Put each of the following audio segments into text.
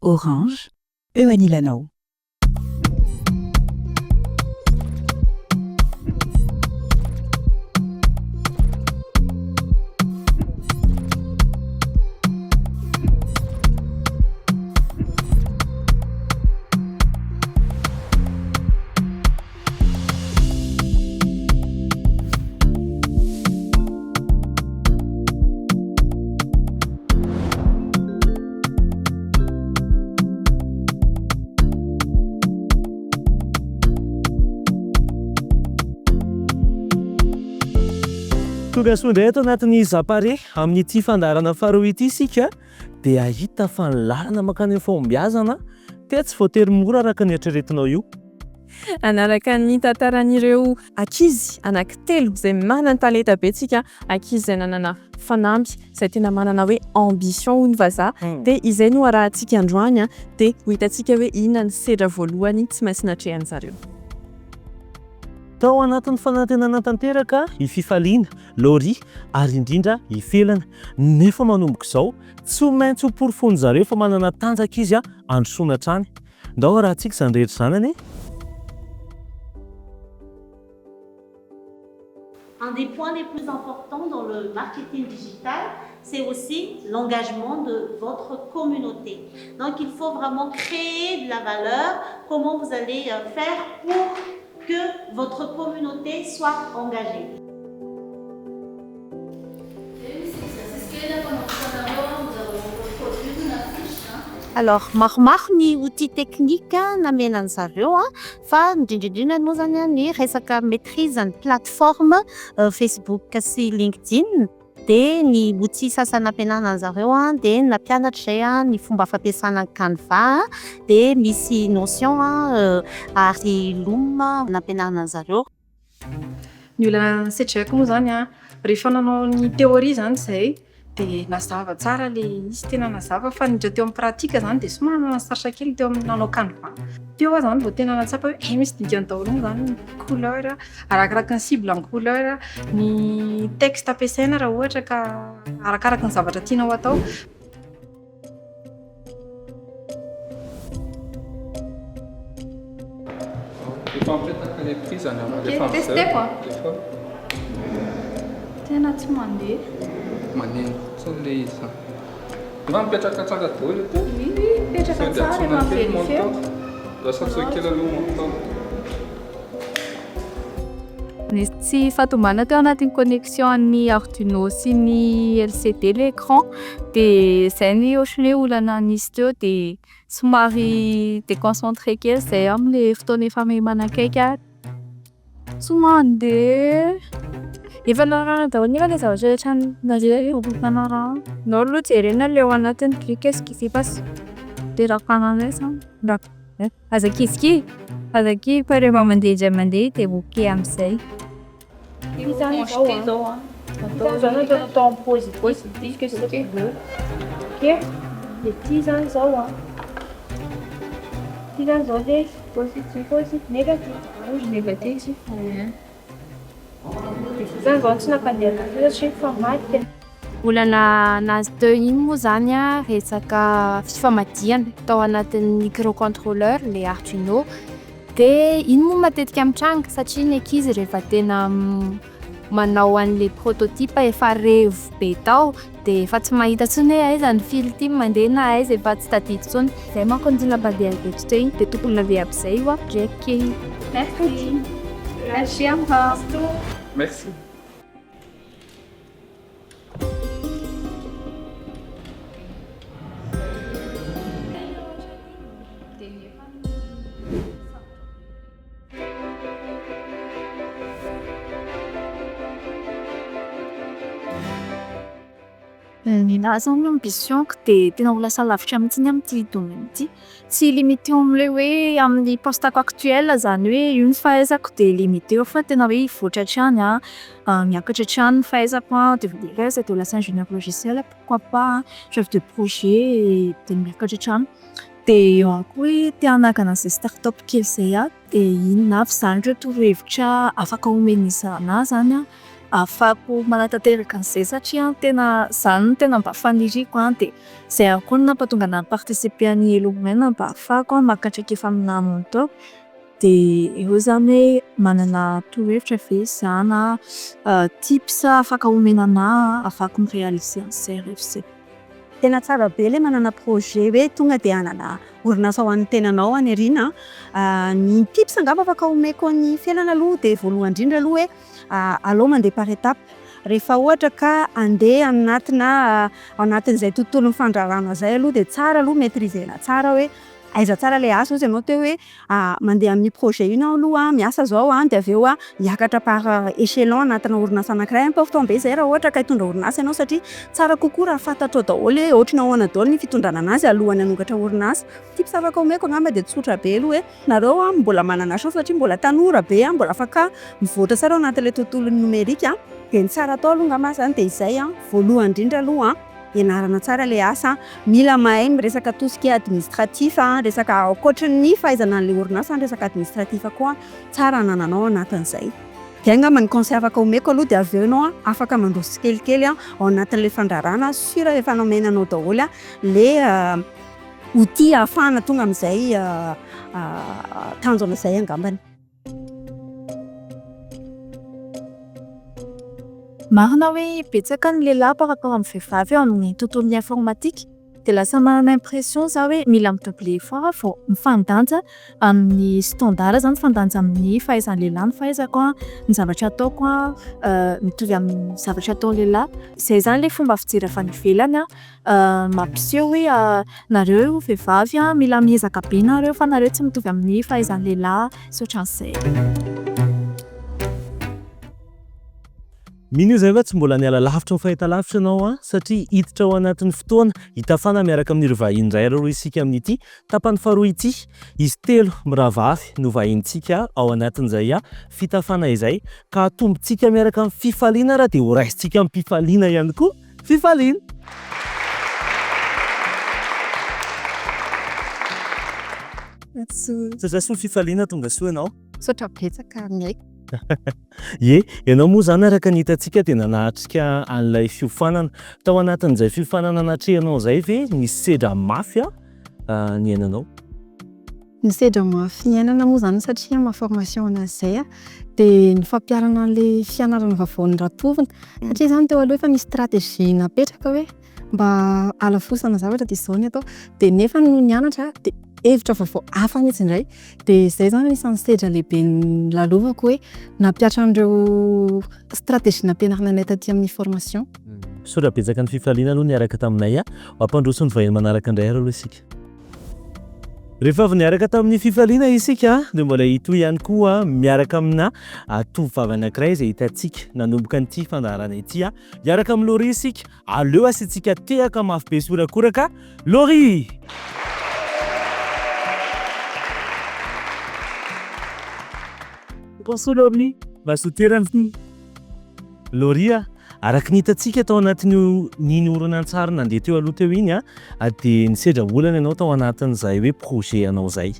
Orange, eo anilanao. Tonga soa indray ato anatin'ny Zapare. Amin'ity fandaharana faharoa ity isika dia hahita fa ny lalana mankany amin'ny fahombiazana dia tsy voatery mora araka ny eritreretinao io. Hanaraka ny tantaran'ireo ankizy anankitelo izay manan-talenta be tsika, ankizy izay nanana fanamby, izay tena manana hoe ambition hoy ny vazaha. Dia izay no arahantsika androany dia ho hitantsika hoe inona ny sedra voalohany tsy maintsy natrehan'ny zareo. Tao anatin'ny fanantenana tanteraka i Fifaliana, Laurie ary indrindra i Felana. Nefa manomboka izao, tsy maintsy ho porofoin-dry zareo fa manana tanjaka izy handrosoana hatrany. Ndao arahantsika izany rehetra izany anie. Un des points les plus importants dans le marketing digital, c'est aussi l'engagement de votre communauté. Donc il faut vraiment créer de la valeur, comment vous allez faire pour que votre communauté soit engagée. Alors maromaro ny outil technique namena an-dry zareo fa indrindra indrindra moa zany ny resaka maitrise ny plateforme Facebook sy LinkedIn de ny outil sasany nampianarina an'zareo de nampianatra zay ny fomba fampiasana ny canva de misy notion ary loom nampianarina an'zareo. Ny olana sedraiko moa izany an, rehefa nanao ny théorie izany izahay dia nazava tsara ilay izy, tena nazava fa niditra teo amin'ny pratique izany dia somary nanasarotra kely teo amin'ny nanao canevas. Teo aho izany vao tena nahatsapa hoe hay misy dikany daholo moa izany ny couleur, arakaraka ny cible ny couleur, ny texte ampiasaina raha ohatra ka arakaraka ny zavatra tianao atao. Efa mipetaka ilay prise any amin'ny alefa amin'izay. Testeko a. Tena tsy mandeha. Maneno fotsiny ilay izy zany. Efa mipetraka tsara daholo ety. Oui, oui, mipetraka tsara efa mi-verifier. Lasa antsoina kely aloha montant. Nisy tsy fahatomombanana teo anatin'ny connexion an'ny arduino sy ny LCD le écran de zay ny ohatran'ny hoe olana nisy teo de somary deconcentré kely zay amle fotoana efa miha-manakaiky ary. Tsy mandeha! Efa narahana daholo nefa le zavatra rehetra narahana. Nao aloha jerena le ao anatiny qu'est-ce qui se passe Aza kizikizy aza kivy fa rehefa mandeha indray mandeha de ok amizay. Ty zany zao an, ty zany atao en positif puisque c'est bleu, ok, de ty zany zao an, ty zany zao le positif, negatif, rouge negatif, de ty zany zao tsy nampandeha anazy satria mifamadika. Olana nazy teo iny moa zany a resaka fifamadihana tao anatin'ny microcontrôleur le arduino de iny moa matetika mitranga satria ny ankizy rehefa tena manao an'le prototype efa revo be tao de efa tsy mahita intsony hoe aiza ny fil ty mandeha na aiza efa tsy tadidy intsony zay manko no tsy nampandeha an'i Betty teo iny de tokony nandeha am'zay io a ndreky. Merci. Merci encore. Merci. Ninahy zao ny ambition-ko de tena ho lasa lavitra mintsy amin'ity domaine ity tsy limite eo amle hoe amin'ny poste-ko actuel zany hoe io ny fahaizako de limite eo fa tena hoe hivoatra hatrany an, miakatra hatrany ny fahaizako an de de ho lasa ingénieur logiciel pourquoi pas chef de projet de miakatra hatrany. De eo ihany koa hoe te hanangana an'izay start-up kely izay aho de inona avy izany ireo torohevitra afaka omen'iza anahy izany an? Ahafahako manatanteraka an'izay satria tena izany no tena mba faniriako an dia izay ihany koa no nampatonga anahy ni-participer an'ny Hello Women mba ahafahako maka traikefa amina mentor. Dia eo izany hoe manana torohevitra ve za na tips afaka omena anahy ahafahako mi-realiser an'izay rêve izay. Tena tsara be ilay manana projet hoe tonga dia hanana orinasa ho an'ny tenanao any aoriana an. Ny tips angamba afaka omeko an'i Felana aloha dia voalohany indrindra aloha hoe aleo mandeha par étape. Rehefa ohatra ka handeha anatina ao anatin'izay tontolon'ny fandraharahana izay aloha dia tsara aloha maitriser-na tsara hoe aiza tsara ilay asa. Hozy ianao teo hoe mandeha amin'io projet io aho aloha miasa izao an, dia avy eo aho miakatra par échelon anatina orinasa anankiray. Important be izay raha ohatra ka hitondra orinasa ianao satria tsara kokoa raha fantatrao daholo hoe ohatry ny ahoana daholo ny fitondrana anazy alohan'ny hanokatra orinasa. Tips afaka omeko angamba dia tsotra be aloha hoe nareo an mbola manana chance satria mbola tanora be an, mbola afaka mivoatra tsara ao anatin'ilay tontolon'ny nomerika. Dia ny tsara atao aloha angamba izany dia izay an, voalohany indrindra aloha an, ianarana tsara ilay asa, mila mahay miresaka tout ce qui est administratif, resaka ankoatran'ny fahaizana an'ilay orinasa, ny resaka administratif koa tsara anananao anatin'izay. Izay angamba ny conseil afaka omeko aloha dia avy eo ianao afaka mandroso tsikelikely ao anatin'ilay fandraharahana, sur efa nomena anao daholo ilay outil ahafahana tonga amin'izay tanjona izay angambany. Marina hoe betsaka ny lehilahy par rapport amin'ny vehivavy eo amin'ny tontolon'ny informatika. Dia lasa manana impression za hoe mila mi-doubler effort aho vao mifandanja amin'ny standard zany, mifandanja amin'ny fahaizan'ny lehilahy ny fahaizako an, ny zavatra ataoko an, mitovy amin'ny zavatra ataon'ny lehilahy. Izay izany ilay fomba fijery avy any ivelany an, mampiseho hoe nareo vehivavy an, mila miezaka be nareo fa nareo tsy mitovy amin'ny fahaizan'ny lehilahy sy ohatran'izay. Mino izahay fa tsy mbola niala lavitra ny fahitalavitra ianao an, satria hiditra ao anatin'ny fotoana hitafana miaraka amin'ireo vahiny indray aloha isika amin'ity tapany faharoa ity. Izy telo mirahavavy no vahinintsika ao anatin'izay fitafana izay ka hatombontsika miaraka amin'ny fifaliana ary dia horaisintsika amim-pifaliana ihany koa. Fifaliana! Misaotra soa Fifaliana tonga soa ianao. Misaotra betsaka Miaiko. Ie, ianao moa izany araka ny hitantsika dia nanatrika an'ilay fiofanana. Tao anatin'izay fiofanana natrehinao izay ve nisy sedra mafy niainanao? Ny sedra mafy niainana moa izany satria maha formation anazy izay an, dia ny fampiharana an'ilay fianarana vaovao noratovina satria izany teo aloha efa nisy stratégie napetraka hoe mba halafosana zavatra dia izao no atao dia nefa nony nianatra dia hevitra vaovao hafa mihitsy indray dia izay izany anisan'ny sedra lehibe nolalovako hoe nampihatra an'ireo stratégie nampianarina anay taty amin'ny formation. Misaotra betsaka ny fifaliana aloha niaraka taminay a! Mampandroso ny vahiny manaraka indray ary aloha isika. Rehefa avy niaraka tamin'ny fifaliana isika dia mbola hitohy ihany koa miaraka amina tovovavy anankiray izay hitantsika nanomboka an'ity fandaharana ity. Hiaraka amin'i Laurie isika. Aleo asiantsika tehaka mafy be sy horakoraka. Laurie! Bonsoir Laurie, mazoto toerana. Laurie a! Araka ny hitantsika tao anatin'io iny horonantsary nandeha teo aloha teo iny dia nisedra olana ianao tao anatin'izay hoe projet anao izay.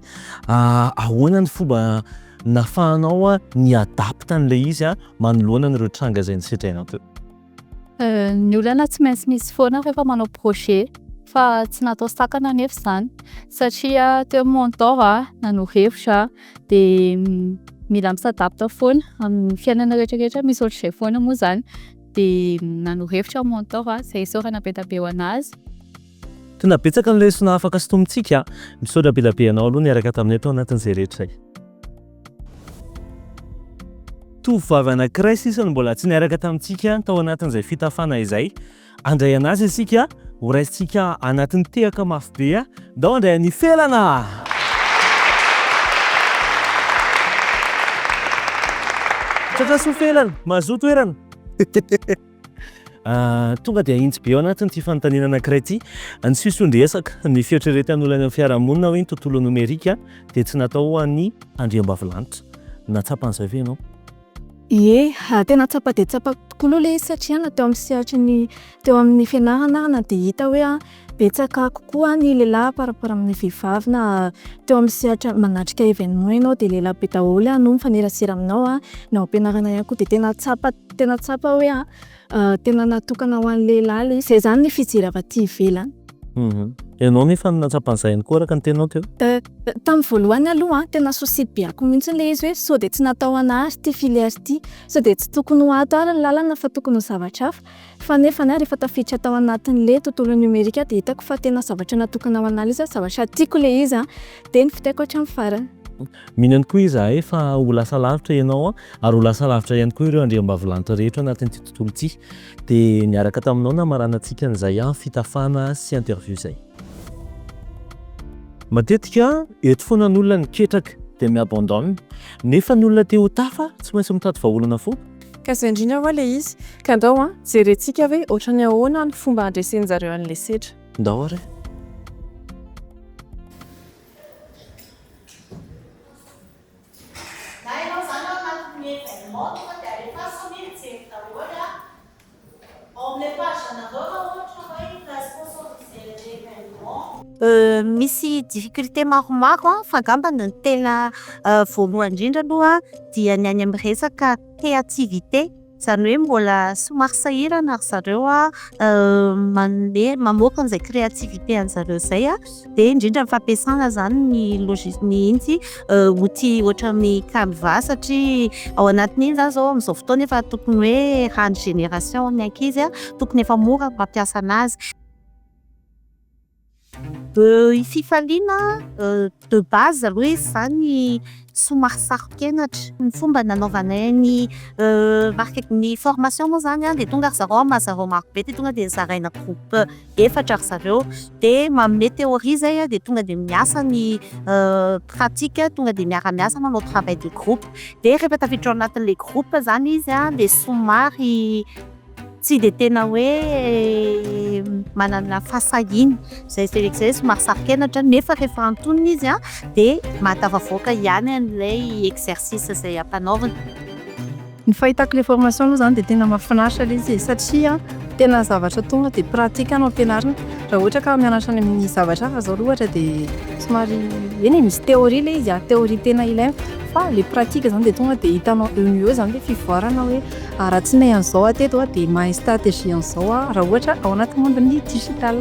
Ahoana ny fomba nahafahanao ni-adapte an'ilay izy manoloana an'ireo tranga izay nisedrainao teo? Ny olana tsy maintsy misy foana rehefa manao projet fa tsy natao sakana anefa izany satria teo ny mentor nanoro hevitra de mila mi-s'adapte foana amin'ny fiainana rehetra rehetra misy ohatr'izay foana moa zany de nanoro hevitra ny mentor zay isaorana be dia be ho anazy. Tena betsaka ny lesona afaka sintomintsika. Misaotra be dia be anao aloha niaraka taminay tao anatin'izay rehetra izay. Tovovavy anankiray sisa no mbola tsy niaraka tamintsika tao anatin'izay fitafana izay. Handray an'azy isika, ho raisintsika anatin'ny tehaka mafy be. Ndao handray an'i Felana! Tratra soa Felana, mahazoa toerana. Tonga dia ahintsy be ao anatin'ity fanontaniana anankiray ity. Ny siosion-dresaka, ny fieritreretan'olona any amin'ny fiarahamonina hoe ny tontolo nomerika dia tsy natao ho an'ny andriambavilanitra. Nahatsapa an'izay ve ianao? Ie, tena tsapa dia tsapa tokoa aloha ilay izy satria na teo amin'ny sehatry ny teo amin'ny fianarana ary dia hita hoe betsaka kokoa ny lehilahy par rapport amin'ny vehivavy na teo amin'ny sehatra manatrika evenement ianao dia lehilahy be daholo no mifanerasera aminao an. Na ao am-pianarana ihany koa dia tena tsapa tena tsapa hoe tena natokana ho an'ny lehilahy ilay izy. Izay izany ny fijery avy aty ivelany. Ianao nefa nahatsapa an'izay ihany koa araka ny teninao teo? Tamin'ny voalohany aloha an, tena souci be ako mihitsy ilay izy hoe sao dia tsy natao ho anà ary ity filière ity. Sao dia tsy tokony ho ato ary ny lalana fa tokony ho zavatra hafa. Fa nefa ny ahy rehefa tafiditra tao anatin'ilay tontolo nomerika dia hitako fa tena zavatra natokana ho anà ilay izy, zavatra tiako ilay izy an, dia nivitaiko hatramin'ny farany. Mino ihany koa izahay fa ho lasa lavitra ianao ary ho lasa lavitra ihany koa ireo andriambavilanitra rehetra anatin'ity tontolo ity. Dia niaraka taminao namaranantsika an'izay fitafana sy interview izay. Matetika eto foana ny olona niketraka dia mi-abandonne nefa ny olona te ho tafa tsy maintsy mitady vahaolana foana. Ka izay indrindra hoa ilay izy. Ka ndao an, jerentsika hoe ohatran'ny ahoana ny fomba handresen-jareo an'ilay sedra. Ndao ary e. Na ianao izany ao anatin'ny événement tonga dia alefaso ny mijery daholo an! Ao amin'ilay page anareo raha ohatra hoe hita sponsorisé l'événement. Misy difficulté maromaro fa angamba ny tena voalohany indrindra aloha dia ny any amin'ny resaka créativité izany hoe mbola somary sahirana ry zareo manome mamoaka an'izay créativité an'zareo izay dia indrindra ny fampiasana izany ny logis- ny ino ity outil ohatran'ny canva satria ao anatin'iny izany izao amin'izao fotoana efa tokony hoe raha ny génération ny ankizy tokony efa mora ny mampiasa anazy. I Fifaliana de base aloha izy izany somary saro-kenatra. Ny fomba nanaovanay ny market- ny formation moa izany dia tonga ry zareo amin'ny maha zareo marobe dia tonga dia zaraina groupe efatra ry zareo dia manome théorie izay dia tonga dia miasa ny pratique tonga dia miara-miasa manao travail de groupe dia rehefa tafiditra ao anatin'ilay groupe izany izy dia somary tsy dia tena hoe manana fahasahiana izay izay somary saro-kenatra nefa rehefa antonona izy dia mahatafavoaka ihany an'ilay exercice izay ampanaovina. Ny fahitako ilay formation aloha izany dia tena mahafinaritra ilay izy e satria tena zavatra tonga dia pratique no ampianarina. Raha ohatra ka mianatra any amin'ny zavatra hafa izao aloha ohatra dia somary eny e misy théorie ilay izy ary théorie tena ilaina fa ilay pratique izany dia tonga dia hitanao eo no eo izany ilay fivoarana hoe raha tsy nahay an'izao aho teto dia mahay stratégie an'izao aho raha ohatra ao anaty monde ny digital.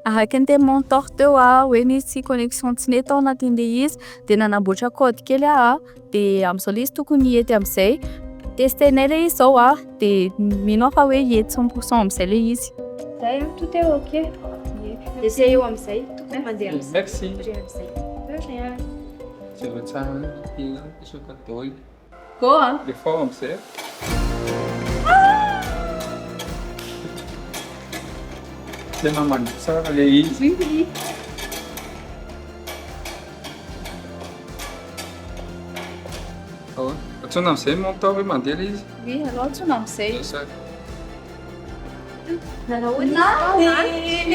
Araka ny tenin'i mentor teo hoe nisy connexion tsy nety tao anatin'ilay izy dia nanamboatra code kely aho an, dia amin'izao ilay izy tokony hety amin'izay. Testenay ilay izy izao an, dia mino aho fa hoe hety cent pour cent amin'izay ilay izy. Zay an, tout est ok. Essayeo amin'izay, tokony mandeha amin'izay. Merci. Re amin'izay. De rien. Jereo tsara ity misaotra daholo. Go an! Alefao amizay. Tena mandeha tsara le izy. Oui oui. Ahoana? Antsoina amizay montant hoe mandeha le izy? Oui, aleo antsoina amizay.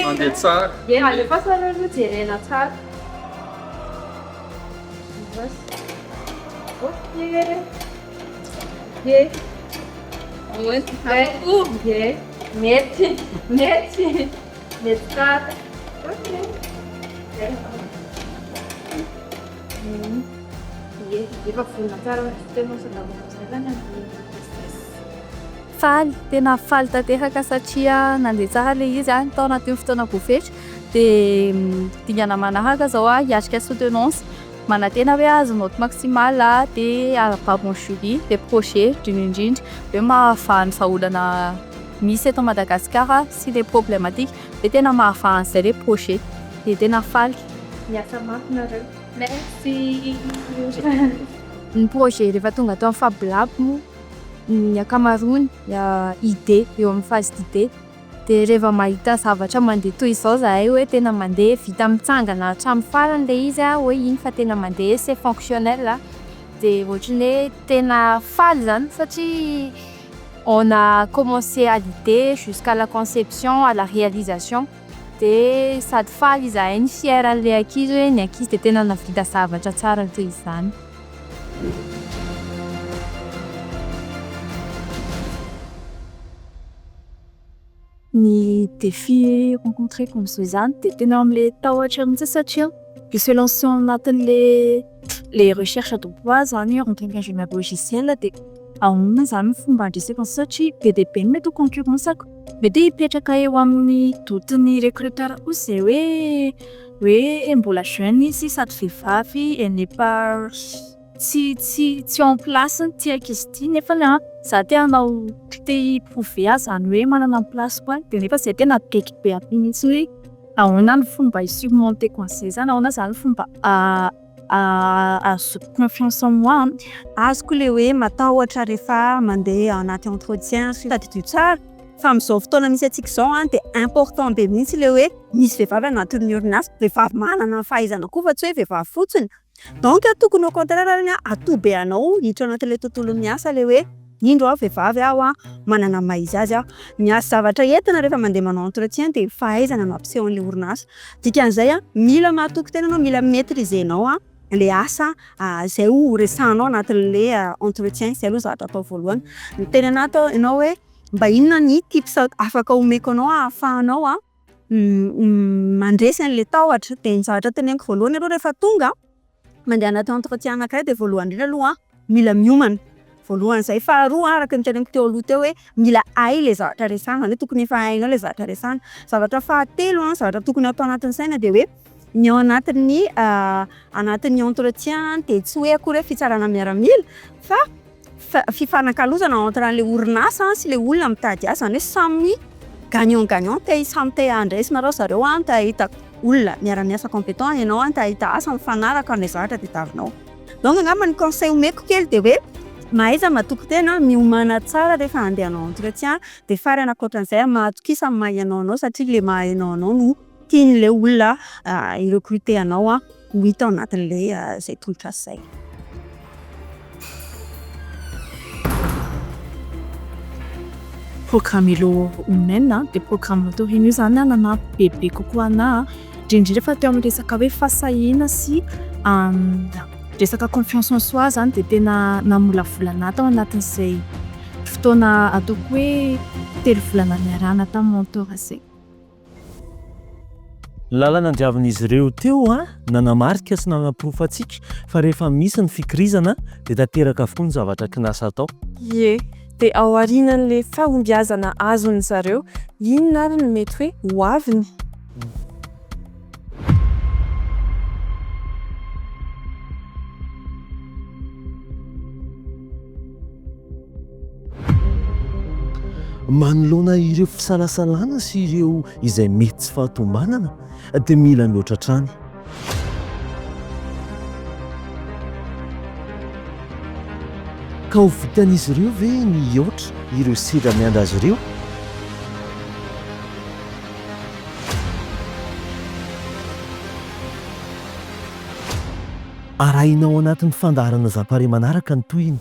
Mandeha tsara. Ie, alefaso aloha aloha jerena tsara. Ok. Ie. Ie. Mety. Mety. Mety tsara. Ok. Ie, efa vonona tsara ho soutenance amin'izay zany amin'ny STS. Faly, tena faly tanteraka satria nandeha tsara ilay izy an, tao anatin'ny fotoana voafetra dia dingana manaraka izao an, hiatrika soutenance, manantena hoe hahazo note maximale dia ahababo ny jury ilay projet indrindra indrindra hoe mahavaha ny vahaolana misy eto Madagasikara sy ilay problématique hoe tena mahavaha an'izay ilay projet dia tena faly. Miasa mafy nareo. Merci. Ny projet rehefa tonga ato amin'ny Fab Lab moa ny ankamaroany idée eo amin'ny phase d'idée dia rehefa mahita zavatra mandeha toy izao zahay hoe tena mandeha vita mitsangana hatramin'ny farany ilay izy an hoe iny fa tena mandeha c'est fonctionnel dia ohatran'ny hoe tena faly izany satria on a commencé à l'idée jusqu'à la conception à la réalisation dia sady faly izahay no fier an'ilay ankizy hoe ny ankizy dia tena nahavita zavatra tsara toy izany. Ny défi rencontré-ko amin'izao izany dia tena eo amin'ilay tahotra mihitsy satria mi se lancer ao anatin'ilay le recherche d'emploi zany en tant qu'ingénieur logiciel dia ahoana zany ny fomba handreseko satria be dia be ny mety ho concurrence-ko. Mety hoe hipetraka eo amin'ny doute-n'ny recruteur koa izay hoe hoe mbola jeune izy sady vehivavy, elle n'est pas tsy tsy tsy en place ity ankizy ity nefany an za te hanao te hi-prouver ahy zany hoe manana ny place-ko any dia nefa izay tena gaigy be aty mihitsy hoe ahoana ny fomba hi-surmonter-ko an'izay zany, ahoana zany ny fomba ahazoako confiance en moi. Azoko le hoe matahotra rehefa mandeha anaty entretien, tadidio tsara fa amin'izao fotoana misy antsika izao an dia important be mihitsy le hoe misy vehivavy anatin'ny orinasa, vehivavy manana ny fahaizana koa fa tsy hoe vehivavy fotsiny. Donc tokony au contraire zany atoa be anao hiditra anatin'ilay tontolon'ny asa le hoe indro aho vehivavy aho an, manana ny maha izy azy aho. Ny asa zavatra entina rehefa mandeha manao entretien dia fahaizana no ampiseho an'ilay orinasa. Dikan'izay an, mila mahatoky tena anao, mila mi-maitriser-nao an le asa izay ho resahanao anatin'le entretien. Izay aloha zavatra atao voalohany. Niteny anahy tao ianao hoe mba inona ny tips afaka omeko anao ahafahanao an mandresy an'le tahotra. Dia ny zavatra teneniko voalohany aloha rehefa tonga mandeha anaty entretien anankiray dia voalohany indrindra aloha an, mila miomana, voalohany izay. Faharoa araka ny teneniko teo aloha teo hoe mila hay le zavatra resahana, izany hoe tokony efa hainao le zavatra resahana. Zavatra fahatelo an, zavatra tokony atao anatin'ny saina dia hoe ny ao anatin'ny anatin'ny entretien dia tsy hoe akory hoe fitsarana miaramila fa fifanakalozana entre an'le orinasa sy le olona mitady asa, izany hoe samy gagnant gagnant, te samy te handresy nareo zareo an, te hahita olona miara-miasa compétent ianao an, te hahita asa mifanaraka amin'ilay zavatra tadiavinao. Donc angamba ny conseil omeko kely dia hoe mahaiza matoky tena, miomàna tsara rehefa handeha hanao entretien, dia farany ankoatran'izay mahatokisa amin'ny maha ianao anao satria le maha ianao anao no tian'ilay olona hi-recruter anao ho hita ao anatin'ilay izay tolotr'asa izay. Programme Hello Women dia programme mentoring io zany nanampy bebe kokoa anahy indrindra indrindra fa teo amin'ny resaka hoe fahasahiana sy resaka confiance en soi zany dia tena namolavola anahy tao anatin'izay fotoana ataoko hoe 3 volana niarahana tamin'ny mentor izay. Ny lalana andriavin'izy ireo teo nanamarika sy nanaporofo antsika fa rehefa misy ny fikirizana dia tanteraka avokoa ny zavatra kinasa atao. Ie, dia ao aorianan'ilay fahombiazana azon'ny zareo, inona ary no mety hoe ho aviny? Manoloana ireo fisalasalana sy ireo izay mety tsy fahatombanana dia mila mihoatra hatrany. Ka ho vitan'izy ireo ve ny hihoatra ireo sedra miandry azy ireo? Arahina ao anatin'ny fandaharana Zapare manaraka ny tohiny.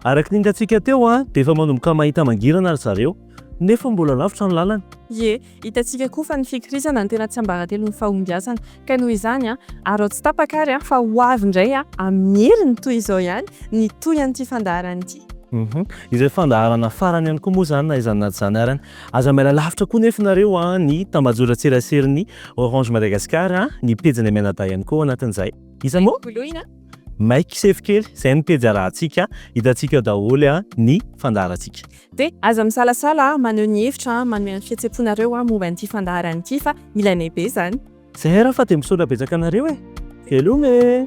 Araka ny hitantsika teo dia efa manomboka mahita mangirana ry zareo, nefa mbola lavitra ny lalana. Ie, hitantsika koa fa ny fikirizana no tena tsiambaratelon'ny fahombiazana. Ka noho izany, araho tsy tapaka ary fa ho avy indray amin'ny heriny toy izao ihany ny tohy an'ity fandaharana ity. Izay fandaharana farany ihany koa moa izany na izany na tsy izany ary. Aza miala lavitra koa nefa nareo ny tambajotran-tseraserin'ny Orange Madagascar, ny pejinay mianadahy ihany koa ao anatin'izay. Iza moa? Mike sefo kely, izay no pejy arahantsika, hitantsika ao daholo ny fandaharantsika. Dia aza misalasala maneho ny hevitra, manome ny fihetsem-ponareo momba an'ity fandaharana ity fa ilainay be izany. Zay ary fa dia misaotra betsaka anareo e! Veloma e!